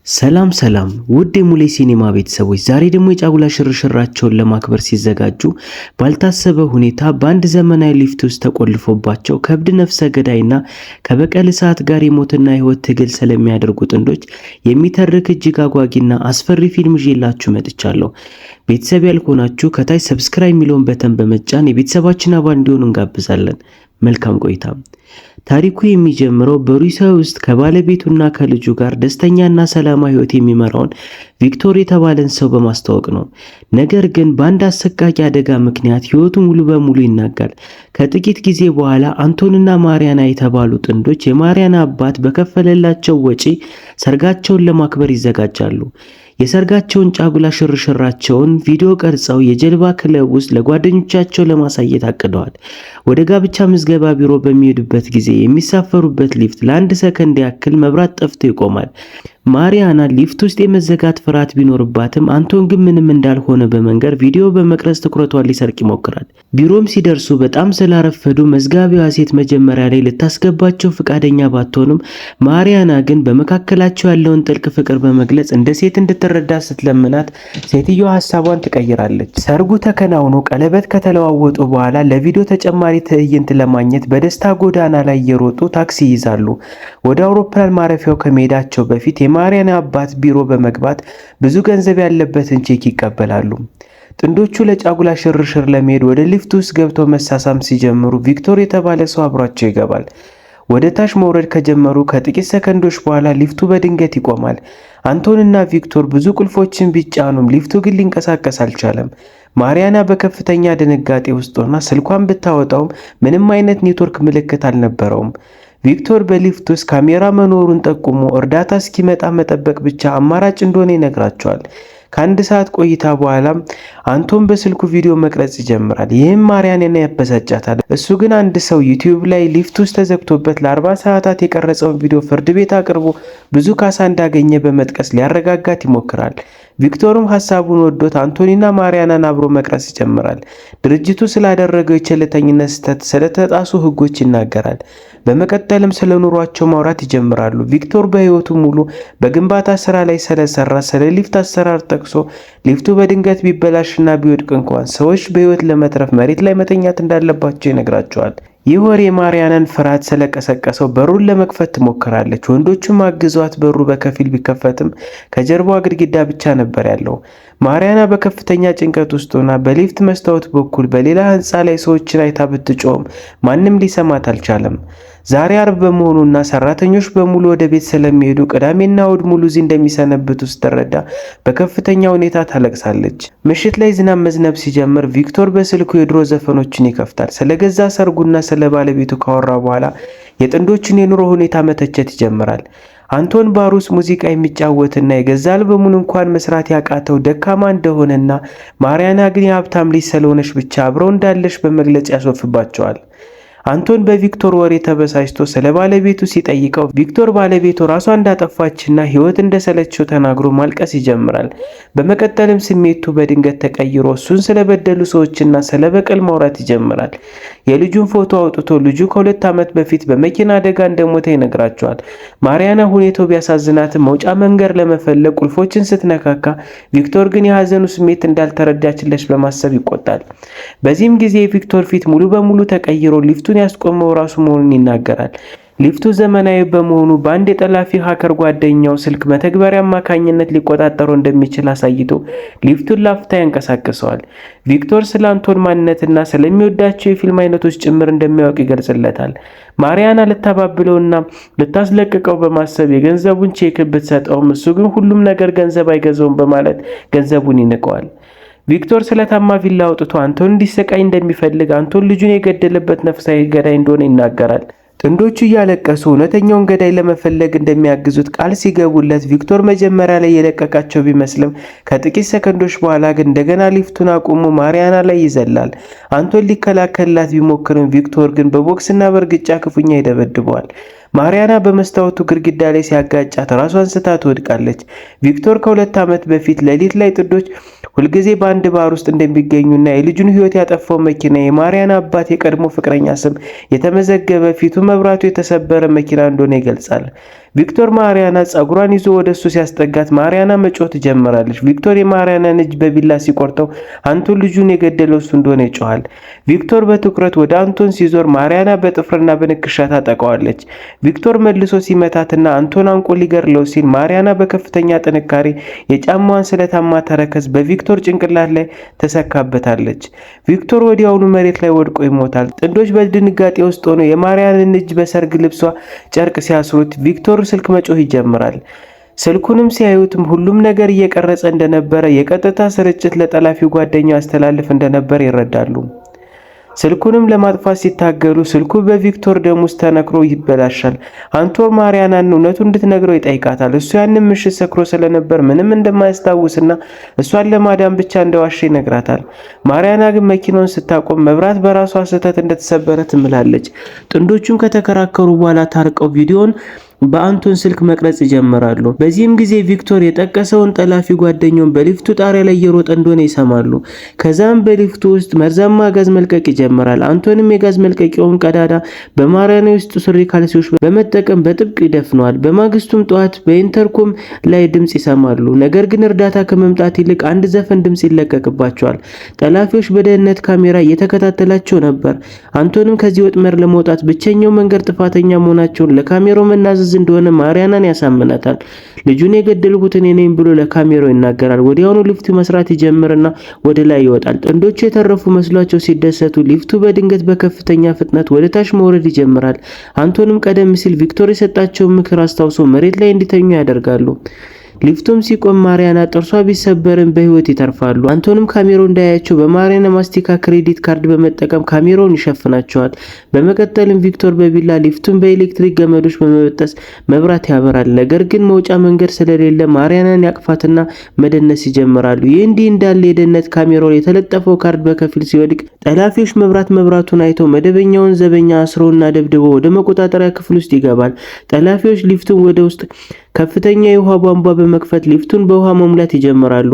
ሰላም ሰላም ውድ የሙሌ ሲኔማ ቤተሰቦች፣ ዛሬ ደግሞ የጫጉላ ሽርሽራቸውን ለማክበር ሲዘጋጁ ባልታሰበ ሁኔታ በአንድ ዘመናዊ ሊፍት ውስጥ ተቆልፎባቸው ከእብድ ነፍሰ ገዳይና ከበቀል እሳት ጋር የሞትና የሕይወት ትግል ስለሚያደርጉ ጥንዶች የሚተርክ እጅግ አጓጊና አስፈሪ ፊልም ይዤላችሁ መጥቻለሁ። ቤተሰብ ያልሆናችሁ ከታች subscribe የሚለውን button በመጫን የቤተሰባችን አባል እንዲሆኑ እንጋብዛለን። መልካም ቆይታ። ታሪኩ የሚጀምረው በሩሲያ ውስጥ ከባለቤቱና ከልጁ ጋር ደስተኛና ሰላማዊ ሕይወት የሚመራውን ቪክቶር የተባለን ሰው በማስተዋወቅ ነው። ነገር ግን በአንድ አሰቃቂ አደጋ ምክንያት ሕይወቱ ሙሉ በሙሉ ይናጋል። ከጥቂት ጊዜ በኋላ አንቶንና ማሪያና የተባሉ ጥንዶች የማሪያና አባት በከፈለላቸው ወጪ ሰርጋቸውን ለማክበር ይዘጋጃሉ። የሰርጋቸውን ጫጉላ ሽርሽራቸውን ቪዲዮ ቀርጸው የጀልባ ክለብ ውስጥ ለጓደኞቻቸው ለማሳየት አቅደዋል። ወደ ጋብቻ ምዝገባ ቢሮ በሚሄዱበት ጊዜ የሚሳፈሩበት ሊፍት ለአንድ ሰከንድ ያክል መብራት ጠፍቶ ይቆማል። ማሪያና ሊፍት ውስጥ የመዘጋት ፍርሃት ቢኖርባትም አንቶን ግን ምንም እንዳልሆነ በመንገር ቪዲዮ በመቅረጽ ትኩረቷን ሊሰርቅ ይሞክራል። ቢሮም ሲደርሱ በጣም ስላረፈዱ መዝጋቢዋ ሴት መጀመሪያ ላይ ልታስገባቸው ፈቃደኛ ባትሆንም ማሪያና ግን በመካከላቸው ያለውን ጥልቅ ፍቅር በመግለጽ እንደ ሴት እንድትረዳ ስትለምናት ሴትዮዋ ሀሳቧን ትቀይራለች። ሰርጉ ተከናውኖ ቀለበት ከተለዋወጡ በኋላ ለቪዲዮ ተጨማሪ ትዕይንት ለማግኘት በደስታ ጎዳና ላይ እየሮጡ ታክሲ ይይዛሉ። ወደ አውሮፕላን ማረፊያው ከመሄዳቸው በፊት የማሪያና አባት ቢሮ በመግባት ብዙ ገንዘብ ያለበትን ቼክ ይቀበላሉ። ጥንዶቹ ለጫጉላ ሽርሽር ለመሄድ ወደ ሊፍት ውስጥ ገብተው መሳሳም ሲጀምሩ ቪክቶር የተባለ ሰው አብሯቸው ይገባል። ወደ ታች መውረድ ከጀመሩ ከጥቂት ሰከንዶች በኋላ ሊፍቱ በድንገት ይቆማል። አንቶንና ቪክቶር ብዙ ቁልፎችን ቢጫኑም ሊፍቱ ግን ሊንቀሳቀስ አልቻለም። ማሪያና በከፍተኛ ድንጋጤ ውስጥ ሆና ስልኳን ብታወጣውም ምንም አይነት ኔትወርክ ምልክት አልነበረውም። ቪክቶር በሊፍት ውስጥ ካሜራ መኖሩን ጠቁሞ እርዳታ እስኪመጣ መጠበቅ ብቻ አማራጭ እንደሆነ ይነግራቸዋል። ከአንድ ሰዓት ቆይታ በኋላም አንቶን በስልኩ ቪዲዮ መቅረጽ ይጀምራል። ይህም ማሪያንን ያበሳጫታል። እሱ ግን አንድ ሰው ዩቲዩብ ላይ ሊፍት ውስጥ ተዘግቶበት ለ40 ሰዓታት የቀረጸውን ቪዲዮ ፍርድ ቤት አቅርቦ ብዙ ካሳ እንዳገኘ በመጥቀስ ሊያረጋጋት ይሞክራል። ቪክቶርም ሀሳቡን ወዶት አንቶኒና ማሪያናን አብሮ መቅረጽ ይጀምራል። ድርጅቱ ስላደረገው የቸልተኝነት ስህተት፣ ስለተጣሱ ሕጎች ይናገራል። በመቀጠልም ስለ ኑሯቸው ማውራት ይጀምራሉ። ቪክቶር በሕይወቱ ሙሉ በግንባታ ስራ ላይ ስለሰራ ስለ ሊፍት አሰራር ጠቅሶ ሊፍቱ በድንገት ቢበላሽና ቢወድቅ እንኳን ሰዎች በሕይወት ለመትረፍ መሬት ላይ መተኛት እንዳለባቸው ይነግራቸዋል። ይህ ወሬ የማሪያናን ፍርሃት ስለቀሰቀሰው በሩን ለመክፈት ትሞክራለች። ወንዶቹም አግዟት በሩ በከፊል ቢከፈትም ከጀርባዋ ግድግዳ ብቻ ነበር ያለው። ማሪያና በከፍተኛ ጭንቀት ውስጥ ሆና በሊፍት መስታወት በኩል በሌላ ሕንፃ ላይ ሰዎችን አይታ ብትጮህም ማንም ሊሰማት አልቻለም። ዛሬ አርብ በመሆኑና ሰራተኞች በሙሉ ወደ ቤት ስለሚሄዱ ቅዳሜና እሁድ ሙሉ እዚህ እንደሚሰነብቱ ስትረዳ በከፍተኛ ሁኔታ ታለቅሳለች። ምሽት ላይ ዝናብ መዝነብ ሲጀምር ቪክቶር በስልኩ የድሮ ዘፈኖችን ይከፍታል። ስለገዛ ሰርጉና ስለ ባለቤቱ ካወራ በኋላ የጥንዶቹን የኑሮ ሁኔታ መተቸት ይጀምራል። አንቶን ባር ውስጥ ሙዚቃ የሚጫወትና የገዛ አልበሙን እንኳን መስራት ያቃተው ደካማ እንደሆነና ማሪያና ግን የሀብታም ልጅ ስለሆነች ብቻ አብረው እንዳለች በመግለጽ ያሾፍባቸዋል። አንቶን በቪክቶር ወሬ ተበሳጭቶ ስለ ባለቤቱ ሲጠይቀው ቪክቶር ባለቤቱ ራሷ እንዳጠፋችና ሕይወት እንደሰለቸው ተናግሮ ማልቀስ ይጀምራል። በመቀጠልም ስሜቱ በድንገት ተቀይሮ እሱን ስለበደሉ ሰዎችና ስለ በቀል ማውራት ይጀምራል። የልጁን ፎቶ አውጥቶ ልጁ ከ2 ዓመት በፊት በመኪና አደጋ እንደሞተ ይነግራቸዋል። ማሪያና ሁኔታው ቢያሳዝናትም መውጫ መንገድ ለመፈለግ ቁልፎችን ስትነካካ ቪክቶር ግን የሀዘኑ ስሜት እንዳልተረዳችለት በማሰብ ይቆጣል። በዚህም ጊዜ የቪክቶር ፊት ሙሉ በሙሉ ተቀይሮ ሊፍቱን ያስቆመው ራሱ መሆኑን ይናገራል። ሊፍቱ ዘመናዊ በመሆኑ በአንድ የጠላፊ hacker ጓደኛው ስልክ መተግበሪያ አማካኝነት ሊቆጣጠረው እንደሚችል አሳይቶ ሊፍቱን ላፍታ ያንቀሳቅሰዋል። ቪክቶር ስለ አንቶን ማንነትና ስለሚወዳቸው የፊልም አይነቶች ጭምር እንደሚያውቅ ይገልጽለታል። ማሪያና ልታባብለውና ልታስለቅቀው በማሰብ የገንዘቡን ቼክ ብትሰጠውም እሱ ግን ሁሉም ነገር ገንዘብ አይገዛውም በማለት ገንዘቡን ይንቀዋል። ቪክቶር ስለታማ ቢላ አውጥቶ አንቶን እንዲሰቃይ እንደሚፈልግ፣ አንቶን ልጁን የገደለበት ነፍሰ ገዳይ እንደሆነ ይናገራል። ጥንዶቹ እያለቀሱ እውነተኛውን ገዳይ ለመፈለግ እንደሚያግዙት ቃል ሲገቡለት ቪክቶር መጀመሪያ ላይ የለቀቃቸው ቢመስልም ከጥቂት ሰከንዶች በኋላ ግን እንደገና ሊፍቱን አቁሞ ማሪያና ላይ ይዘላል። አንቶን ሊከላከልላት ቢሞክርም ቪክቶር ግን በቦክስና በእርግጫ ክፉኛ ይደበድበዋል። ማሪያና በመስታወቱ ግድግዳ ላይ ሲያጋጫት ራሷን ስታ ትወድቃለች። ቪክቶር ከ2 ዓመት በፊት ሌሊት ላይ ጥንዶች ሁልጊዜ በአንድ ባር ውስጥ እንደሚገኙና የልጁን ሕይወት ያጠፋው መኪና የማሪያና አባት የቀድሞ ፍቅረኛ ስም የተመዘገበ ፊቱ መብራቱ የተሰበረ መኪና እንደሆነ ይገልጻል። ቪክቶር ማሪያና ጸጉሯን ይዞ ወደ እሱ ሲያስጠጋት ማሪያና መጮህ ትጀምራለች። ቪክቶር የማሪያናን እጅ በቢላ ሲቆርጠው አንቶን ልጁን የገደለው እሱ እንደሆነ ይጮሃል። ቪክቶር በትኩረት ወደ አንቶን ሲዞር ማሪያና በጥፍርና በንክሻ ታጠቃዋለች። ቪክቶር መልሶ ሲመታትና አንቶን አንቆ ሊገድለው ሲል ማሪያና በከፍተኛ ጥንካሬ የጫማዋን ስለታማ ተረከዝ በቪክቶር ጭንቅላት ላይ ተሰካበታለች። ቪክቶር ወዲያውኑ መሬት ላይ ወድቆ ይሞታል። ጥንዶች በድንጋጤ ውስጥ ሆነው የማሪያንን እጅ በሰርግ ልብሷ ጨርቅ ሲያስሩት ቪክቶር ስልክ መጮህ ይጀምራል። ስልኩንም ሲያዩትም ሁሉም ነገር እየቀረጸ እንደነበረ፣ የቀጥታ ስርጭት ለጠላፊው ጓደኛው ያስተላልፍ እንደነበር ይረዳሉ። ስልኩንም ለማጥፋት ሲታገሉ ስልኩ በቪክቶር ደም ውስጥ ተነክሮ ይበላሻል። አንቶን ማሪያናን እውነቱን እንድትነግረው ይጠይቃታል። እሱ ያንን ምሽት ሰክሮ ስለነበር ምንም እንደማያስታውስና እሷን ለማዳን ብቻ እንደዋሸ ይነግራታል። ማሪያና ግን መኪናውን ስታቆም መብራት በራሷ ስህተት እንደተሰበረ ትምላለች። ጥንዶቹም ከተከራከሩ በኋላ ታርቀው ቪዲዮን በአንቶን ስልክ መቅረጽ ይጀምራሉ። በዚህም ጊዜ ቪክቶር የጠቀሰውን ጠላፊ ጓደኛውን በሊፍቱ ጣሪያ ላይ እየሮጠ እንደሆነ ይሰማሉ። ከዛም በሊፍቱ ውስጥ መርዛማ ጋዝ መልቀቅ ይጀምራል። አንቶንም የጋዝ መልቀቂያውን ቀዳዳ በማሪያና ውስጥ ሱሪ ካልሲዎች በመጠቀም በጥብቅ ይደፍነዋል። በማግስቱም ጠዋት በ intercom ላይ ድምጽ ይሰማሉ። ነገር ግን እርዳታ ከመምጣት ይልቅ አንድ ዘፈን ድምጽ ይለቀቅባቸዋል። ጠላፊዎች በደህንነት ካሜራ እየተከታተላቸው ነበር። አንቶንም ከዚህ ወጥመድ ለመውጣት ብቸኛው መንገድ ጥፋተኛ መሆናቸውን ለካሜራው መናዘዝ እንደሆነ ማሪያናን ያሳምናታል። ልጁን የገደልኩት እኔ ነኝ ብሎ ለካሜራው ይናገራል። ወዲያውኑ ሊፍቱ መስራት ይጀምርና ወደ ላይ ይወጣል። ጥንዶቹ የተረፉ መስሏቸው ሲደሰቱ ሊፍቱ በድንገት በከፍተኛ ፍጥነት ወደ ታች መውረድ ይጀምራል። አንቶንም ቀደም ሲል ቪክቶር የሰጣቸውን ምክር አስታውሶ መሬት ላይ እንዲተኙ ያደርጋሉ። ሊፍቱም ሲቆም ማሪያና ጥርሷ ቢሰበርም በህይወት ይተርፋሉ። አንቶንም ካሜራው እንዳያቸው በማሪያና ማስቲካ credit card በመጠቀም ካሜራውን ይሸፍናቸዋል። በመቀጠልም ቪክቶር በቢላ ሊፍቱን በኤሌክትሪክ ገመዶች በመበጠስ መብራት ያበራል። ነገር ግን መውጫ መንገድ ስለሌለ ማሪያናን ያቅፋትና መደነስ ይጀምራሉ። ይህ እንዲህ እንዳለ የደህንነት ካሜራው የተለጠፈው ካርድ በከፊል ሲወድቅ ጠላፊዎች መብራት መብራቱን አይተው መደበኛውን ዘበኛ አስረውና ደብድበው ወደ መቆጣጠሪያ ክፍል ውስጥ ይገባል። ጠላፊዎች ሊፍቱን ወደ ውስጥ ከፍተኛ የውሃ ቧንቧ በመክፈት ሊፍቱን በውሃ መሙላት ይጀምራሉ።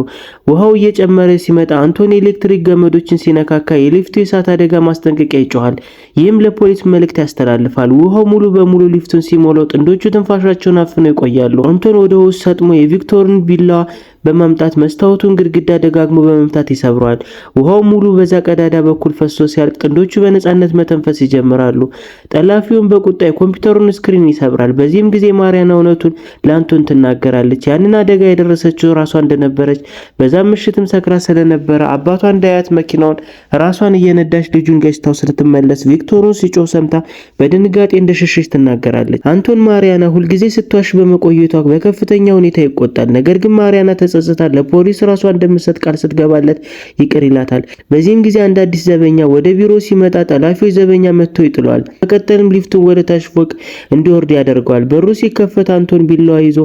ውሃው እየጨመረ ሲመጣ አንቶኒ ኤሌክትሪክ ገመዶችን ሲነካካ የሊፍቱ የእሳት አደጋ ማስጠንቀቂያ ይጮሃል። ይህም ለፖሊስ መልእክት ያስተላልፋል። ውሃው ሙሉ በሙሉ ሊፍቱን ሲሞላው ጥንዶቹ ትንፋሻቸውን አፍነው ይቆያሉ። አንቶን ወደ ውስጥ ሰጥሞ የቪክቶርን ቢላዋ በማምጣት መስታወቱን ግድግዳ ደጋግሞ በመምታት ይሰብረዋል። ውሃው ሙሉ በዛ ቀዳዳ በኩል ፈሶ ሲያልቅ ጥንዶቹ በነፃነት መተንፈስ ይጀምራሉ። ጠላፊውን በቁጣ የኮምፒውተሩን screen ይሰብራል። በዚህም ጊዜ ማሪያና እውነቱን ለአንቶን ትናገራለች። ያንን አደጋ የደረሰችው ራሷ እንደነበረች፣ በዛም ምሽትም ሰክራ ስለነበረ አባቷ እንዳያት መኪናውን ራሷን እየነዳች ልጁን ገጭታው ስትመለስ ቪክቶሩን ሲጮህ ሰምታ በድንጋጤ እንደሸሸች ትናገራለች። አንቶን ማሪያና ሁልጊዜ ስትዋሽ በመቆየቷ በከፍተኛ ሁኔታ ይቆጣል። ነገር ግን ማሪያና ተጸጽታ ለፖሊስ ራሷን እንደምትሰጥ ቃል ስትገባለት ይቅር ይላታል። በዚህም ጊዜ አንድ አዲስ ዘበኛ ወደ ቢሮ ሲመጣ ጠላፊዎች ዘበኛ መጥቶ ይጥለዋል። በመቀጠልም ሊፍቱን ወደ ታች ፎቅ እንዲወርድ ያደርገዋል። በሩ ሲከፈት አንቶን ቢላዋ ይዞ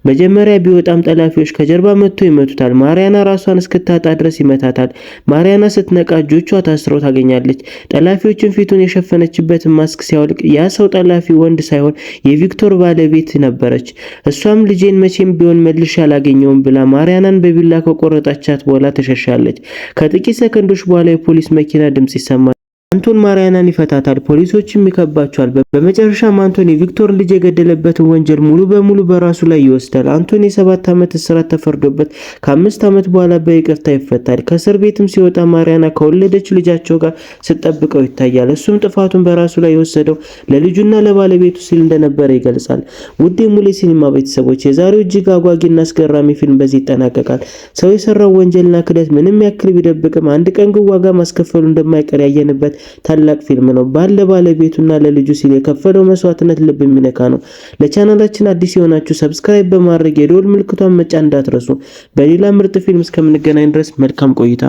መጀመሪያ ቢወጣም ጠላፊዎች ከጀርባ መጥቶ ይመቱታል። ማሪያና ራሷን እስክታጣ ድረስ ይመታታል። ማሪያና ስትነቃ እጆቿ ታስረው ታገኛለች። ጠላፊዎችን ፊቱን የሸፈነችበትን ማስክ ሲያወልቅ ያ ሰው ጠላፊ ወንድ ሳይሆን የቪክቶር ባለቤት ነበረች። እሷም ልጄን መቼም ቢሆን መልሼ አላገኘውም ብላ ማሪያናን በቢላ ከቆረጠቻት በኋላ ተሸሻለች። ከጥቂት ሰከንዶች በኋላ የፖሊስ መኪና ድምጽ ይሰማል። አንቶን ማሪያናን ይፈታታል። ፖሊሶችም ይከባቸዋል። በመጨረሻም አንቶን የቪክቶር ልጅ የገደለበትን ወንጀል ሙሉ በሙሉ በራሱ ላይ ይወስዳል። አንቶን የ7 ዓመት እስራት ተፈርዶበት ከ5 ዓመት በኋላ በይቅርታ ይፈታል። ከእስር ቤትም ሲወጣ ማሪያና ከወለደችው ልጃቸው ጋር ስትጠብቀው ይታያል። እሱም ጥፋቱን በራሱ ላይ የወሰደው ለልጁና ለባለቤቱ ሲል እንደነበረ ይገልጻል። ውድ የሙሌ ሲኒማ ቤተሰቦች፣ የዛሬው እጅግ አጓጊና አስገራሚ ፊልም በዚህ ይጠናቀቃል። ሰው የሰራው ወንጀልና ክደት ምንም ያክል ቢደብቅም አንድ ቀን ግን ዋጋ ማስከፈሉ እንደማይቀር ያየንበት ታላቅ ፊልም ነው። ባል ለባለቤቱና ለልጁ ሲል የከፈለው መስዋዕትነት ልብ የሚነካ ነው። ለቻናላችን አዲስ የሆናችሁ subscribe በማድረግ የደወል ምልክቷን መጫን እንዳትረሱ። በሌላ ምርጥ ፊልም እስከምንገናኝ ድረስ መልካም ቆይታ።